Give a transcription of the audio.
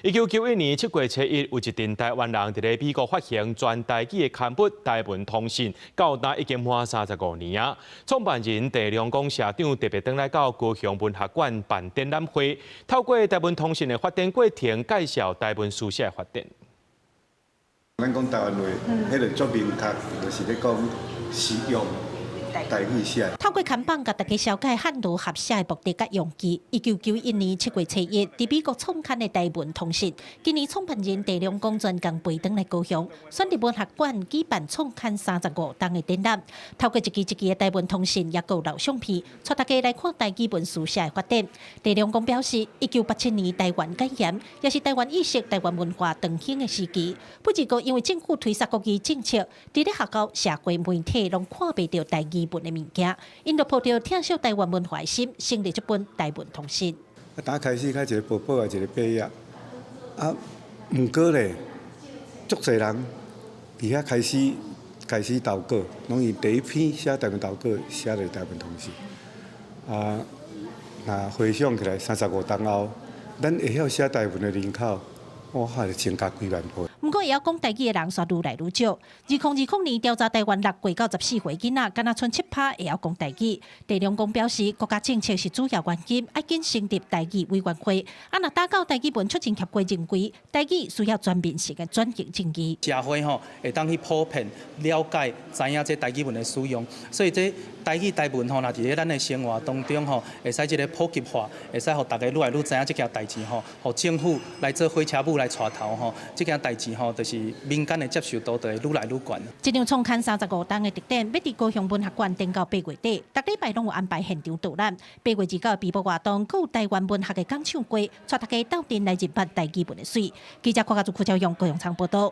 1991年7月初一，有一陣台灣人佇咧美國發行全台語的刊物《台文通信》，到今已經滿35年啊。創辦人鄭良光社長特別轉來到高雄文學館辦展覽會，透過《台文通信》的發展過程，介紹台文書寫的發展。咱講台灣話，彼個足明確，就是咧講使用台語寫。透過看板，共大家紹介漢羅合寫的目的佮用意。1991年7月初一，佇美國創刊的《台文通信》，今年創辦人鄭良光專工飛轉來高雄，選佇文學館舉辦創刊35冬的展覽。透過一支一支的《台文通信》，也閣有老相片，帶大家來看台語文書寫的發展。鄭良光表示，1987年台灣解嚴，也是台灣意識、台灣文化長興的時期。不過，因為政府推捒國語政策，佇咧學校、社會媒體攏看袂著台語文的物件，𪜶就抱著疼惜台灣文化的心，成立這本《台文通信》。啊，打開始較一個薄薄的一個白頁，啊，毋過咧，足濟人佇遐開始開始投稿，攏以第一篇寫台文投稿寫佇《台文通信》。啊，若回想起來，35冬後，咱會曉寫台文的人口，哇，係增加幾萬倍。毋過，會曉講台語的人煞愈來愈少。2020年調查台灣6歲到14歲囡仔，干焦賰7趴會曉講台語。鄭良光表示，國家政策是主要原因，愛緊成立台語委員會。啊，若打到台語文促進協會認為，台語需要全面性的轉型正義。社會吼會當去普遍了解、知影這台語文的使用，所以這台語台文吼，若佇咧咱的生活當中吼，會使這个普及化，會使予大家愈來愈知影這件代誌吼，予政府來做火車母來帶頭吼，這件代誌吼，就是民間的接受度就會愈來愈懸。這場創刊35冬的特展，欲佇高雄文學館展到8月底，逐禮拜攏有安排現場導覽。8月29的閉幕活動，閣有台灣文學的講唱會，帶大家鬥陣來認捌台語文的媠。記者郭家竹、柯昭勇高雄場報道。